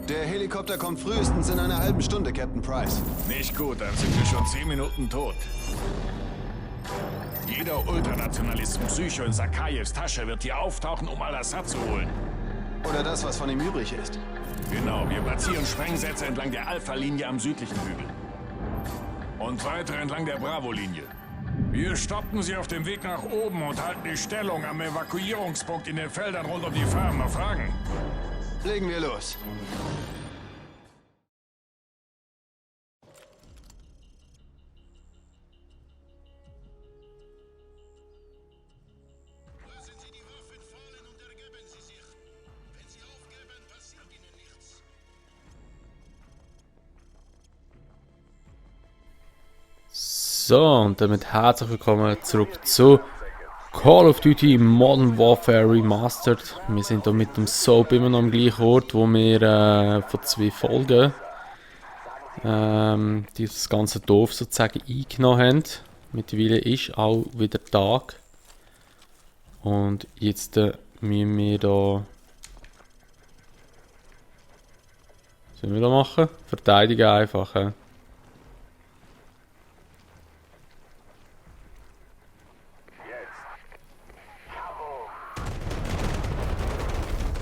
Der Helikopter kommt frühestens in einer halben Stunde, Captain Price. Nicht gut, dann sind wir schon 10 Minuten tot. Jeder Ultranationalist Psycho in Sakayevs Tasche wird hier auftauchen, um Al-Assad zu holen. Oder das, was von ihm übrig ist. Genau, wir platzieren Sprengsätze entlang der Alpha-Linie am südlichen Hügel. Und weitere entlang der Bravo-Linie. Wir stoppen sie auf dem Weg nach oben und halten die Stellung am Evakuierungspunkt in den Feldern rund um die Farm. Noch Fragen? Legen wir los. Lassen Sie die Waffen fallen und ergeben Sie sich. Wenn Sie aufgeben, passiert Ihnen nichts. So, und damit herzlich willkommen zurück zu Call of Duty Modern Warfare Remastered. Wir sind hier mit dem Soap immer noch am gleichen Ort, wo wir vor 2 Folgen dieses ganze Dorf sozusagen eingenommen haben. Mittlerweile ist auch wieder Tag. Und jetzt müssen wir da... Was sollen wir da machen? Verteidigen einfach.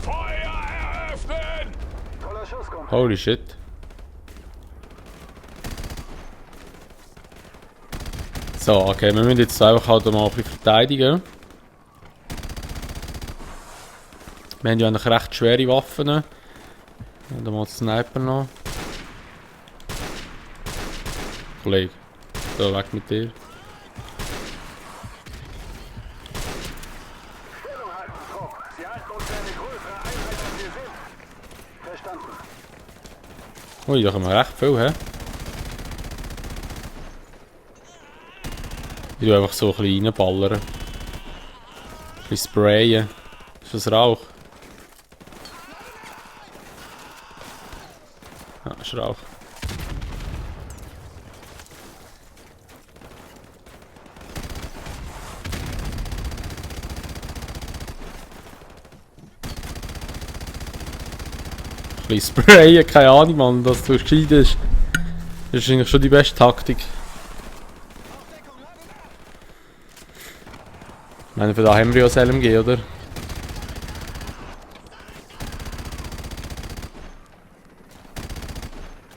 Feuer eröffnen! Holy shit. So, okay, wir müssen jetzt einfach halt mal ein bisschen verteidigen. Wir haben ja eigentlich recht schwere Waffen. Und dann mal den Sniper noch. Kollege, so weg mit dir. Stellung halten, Trupp. Sie halten uns für eine größere Einheit, als wir sind. Verstanden. Ui, da können wir recht viel, hä? Ich tue einfach so ein bisschen reinballern. Ein bisschen sprayen. Ist das Rauch? Ja, ist Rauch. Ein bisschen sprayen, keine Ahnung, Mann, dass du gescheit ist. Das ist eigentlich schon die beste Taktik. Ich meine, für da haben wir ja das LMG, oder?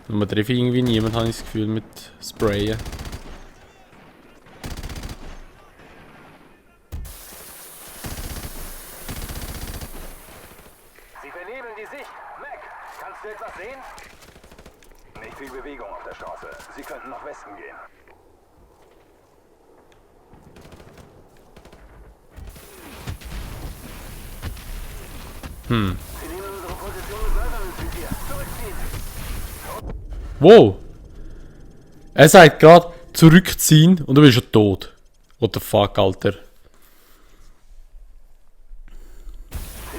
Und man trifft irgendwie niemand, habe ich das Gefühl, mit Sprayen. Sie vernebeln die Sicht. Mac, kannst du etwas sehen? Nicht viel Bewegung auf der Straße. Sie könnten nach Westen gehen. Sie nehmen unsere Position mit Leitern ins Visier. Zurückziehen. Wow! Er sagt gerade zurückziehen und du bist schon tot. What the fuck, Alter? Sie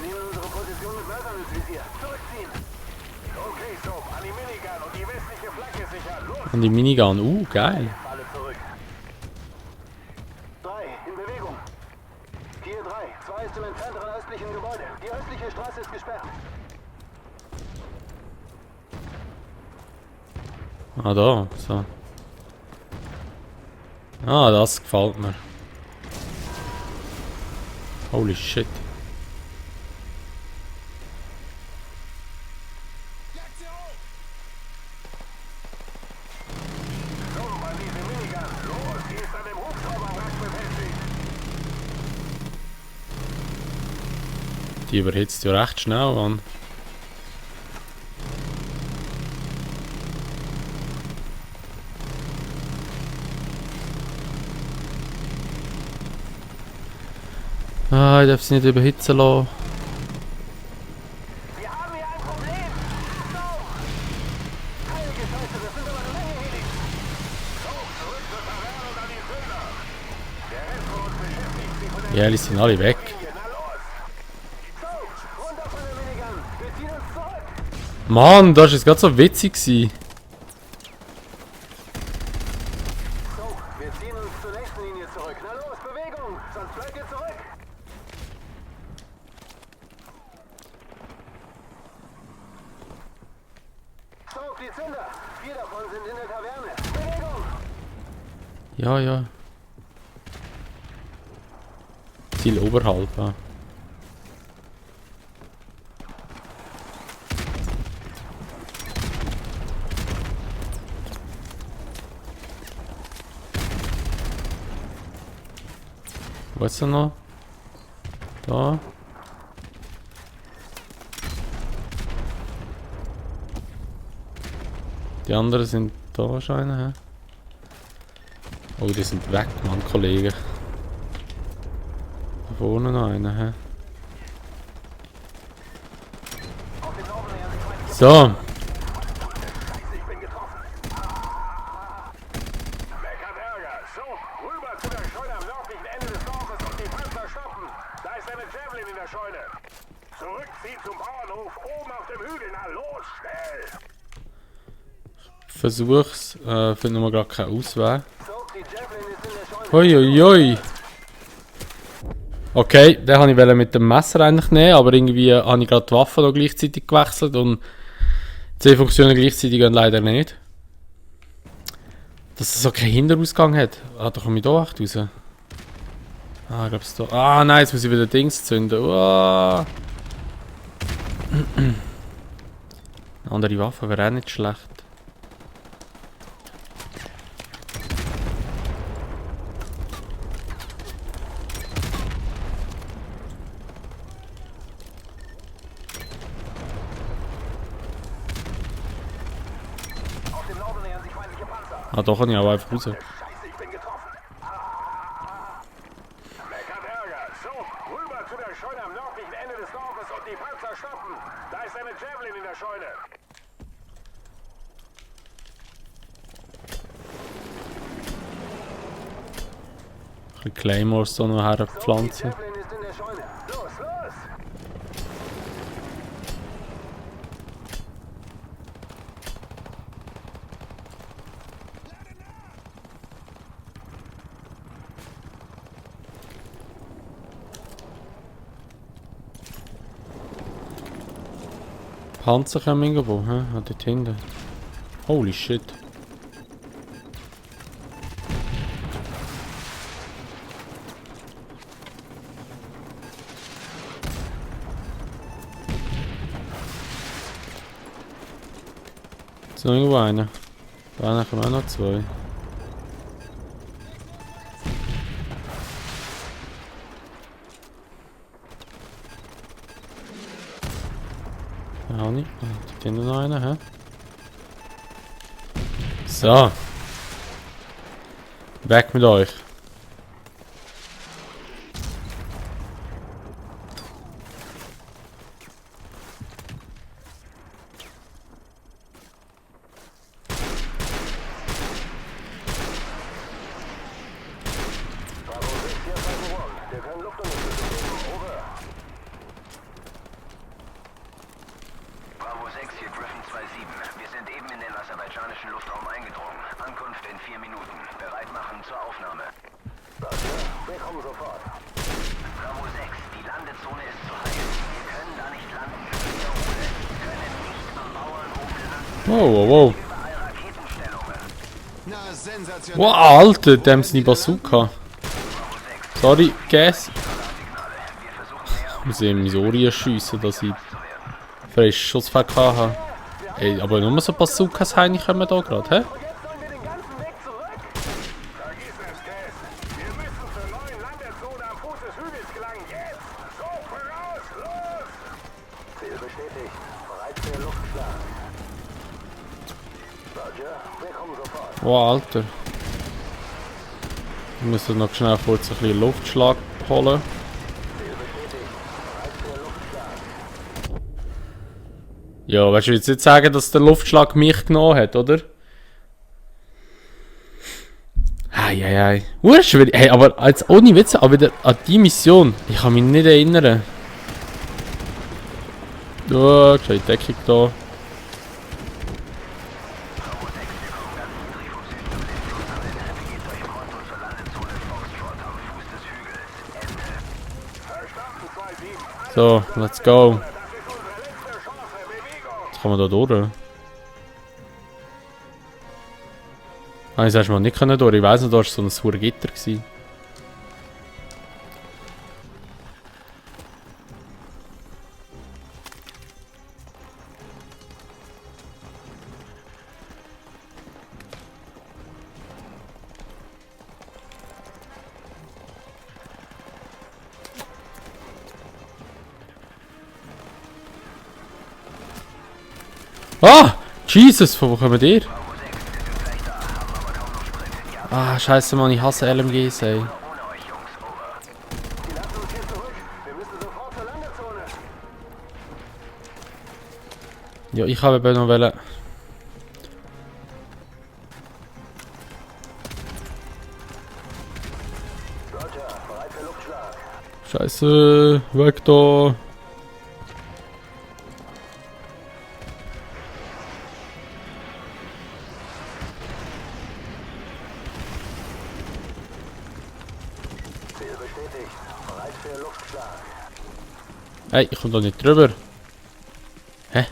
nehmen unsere Position mit Leitern ins Visier. Zurückziehen. Okay, so. An die Minigun und die westliche Flagge sichern. Los. Und die Minigun, geil. Alle zurück. 3, in Bewegung. Hier 3. 2 ist im entfernteren östlichen Gebäude. Die östliche Straße ist gesperrt. Ah, da, so. Ah, das gefällt mir. Holy shit. So, an diese Minigun. Los, die ist an dem Hubschrauberwrack befestigt. Die überhitzt ja recht schnell, Mann. Ah, ich darf sie nicht überhitzen lassen. Wir haben hier ein Problem. Achtung! Heilige Scheiße, das sind aber eine Menge Helis. So, zurück zur Taverne und an die Söldner. Der Rest von uns beschäftigt sich von der Ja, die sind alle weg. Linie. Na los! So, runter von der Minigun. Wir ziehen uns zurück. Mann, das war jetzt gerade so witzig gewesen. So, wir ziehen uns zur nächsten Linie zurück. Na los, Bewegung, sonst bleibt ihr zurück. die Zünder. 4 davon sind in der Taverne. Bewegung! Ja, ja. Ziel oberhalb, ja. Wo ist er noch? Da. Die anderen sind da wahrscheinlich. He? Oh, die sind weg, Mann, Kollege. Da vorne noch einer. He? So. Ich bin getroffen. Mac hat Ärger. So, rüber zu der Scheune am nördlichen Ende des Dorfes und die Panzer stoppen. Da ist eine Javelin in der Scheune. Zurückziehen zum Bauernhof, oben auf dem Hügel. Na los, schnell! Versuch's, finden wir gerade keinen Ausweg. So, die Javelin ist in der Scheune. Uiuiui. Okay, den wollte ich mit dem Messer eigentlich nehmen, aber irgendwie habe ich gerade die Waffe noch gleichzeitig gewechselt und 10 Funktionen gleichzeitig gehen leider nicht. Dass es so keinen Hinterausgang hat. Ah, da komme ich da echt raus. Ah, ich glaube es da. Ah nein, jetzt muss ich wieder Dings zünden. Uah. Eine andere Waffe wäre auch nicht schlecht. Auf dem Norden nähern sich feindliche Panzer. Ah, da kann ich aber einfach raus. Scheiße, ich bin getroffen. Mac hat Ärger. So, rüber zu der Scheune am nördlichen Ende des Dorfes und die Panzer stoppen. Da ist eine Javelin in der Scheune. Ein bisschen Claymores da noch herpflanzen. Die Javelin ist in der Scheune. Los, los! Panzer kommen irgendwo, hä? Ah, dort hinten. Holy shit. Ist noch irgendwo einer? Da kommen auch noch 2. Auch nicht. Da hinten noch einer, hä? So. Weg mit euch. Bravo 6, hier ist Bravo 1. Wir können Luftunterstützung geben. Over. Bravo 6, hier Griffin 2-7. Wir sind eben in den aserbaidschanischen Luftraum eingedrungen. Ankunft in 4 Minuten. Bereit machen zur Aufnahme. Wir kommen sofort. Bravo 6, die Landezone ist zu heiß. Wir können da nicht landen. Wiederhole, wir können nicht am Bauernhof landen. Wow, wow, wow. Überall Raketenstellungen. Na, sensationell. Wow, Alter, dem sind die Bazooka. Sorry, Gas. Wir versuchen näher Ich muss eben mein Ohr schiessen, dass ich frisch Schussfeld habe. Ey, aber nur so Bazookas heim kommen da gerade, hä? Jetzt sollen wir den ganzen Weg zurück. Vergiss es, Cass. Wir müssen zur neuen Landezone am Fuß des Hügels gelangen. Jetzt! So, voraus! Los! Ziel bestätigt. Bereit für den Luftschlag. Roger, wir kommen sofort. Wow, Alter. Ich muss noch schnell kurz ein bisschen Luftschlag holen. Ja, weißt du, ich will jetzt nicht sagen, dass der Luftschlag mich genommen hat, oder? Eieiei. Schwierig. Hey, aber jetzt ohne Witze, aber wieder an die Mission. Ich kann mich nicht erinnern. Oh, keine Deckung da. So, let's go. Jetzt kann man da durch. Habe ich das erstmal nicht können durch. Ich weiss nicht, da war so ein sauer Gitter gewesen. Ah! Jesus, von wo kommen ihr? Ah, scheiße, Mann, ich hasse LMGs, ey. Sie lassen uns hier zurück. Wir müssen sofort zur Landezone. Ja, ich habe eben noch wollen. Roger, bereit für Luftschlag. Scheiße, weg da. Ziel bestätigt. Bereit für Luftschlag. Ey, ich komme da nicht drüber. Hä?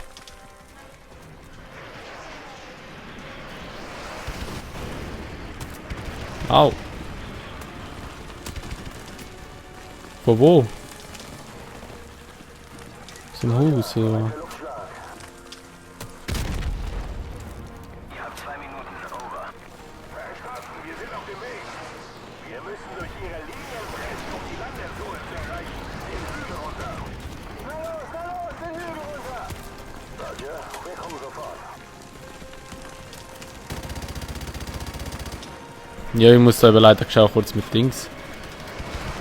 Au. Von wo? Zum Haus, oder? Für Luftschlag. Ihr habt 2 Minuten. Over. Verstanden, wir sind auf dem Weg. Wir müssen durch ihre Linien pressen, um die Landezone zu erreichen. Den Hügel runter. Na los, den Hügel runter. Roger, wir kommen sofort. Ja, ich muss da eben leider schon kurz mit Dings.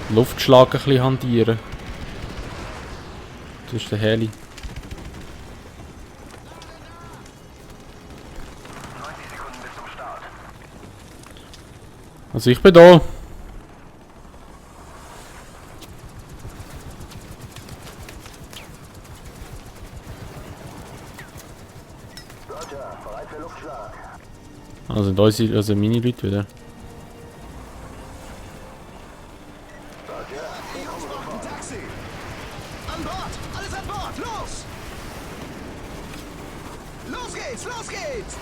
Luftschlag ein bisschen hantieren. Das ist der Heli. 90 Sekunden bis zum Start. Also ich bin da. Roger, bereit für Luftschlag. Also da sind also meine Leute wieder. Roger, wir kommen sofort. Taxi! An Bord! Alles an Bord! Los! Los geht's! Los geht's!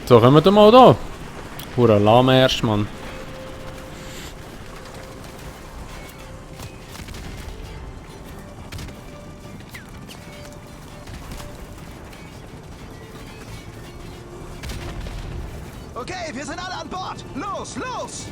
So, kommen wir mal da. Pura Lama erst, Mann. Okay, wir sind alle an Bord! Los! Los!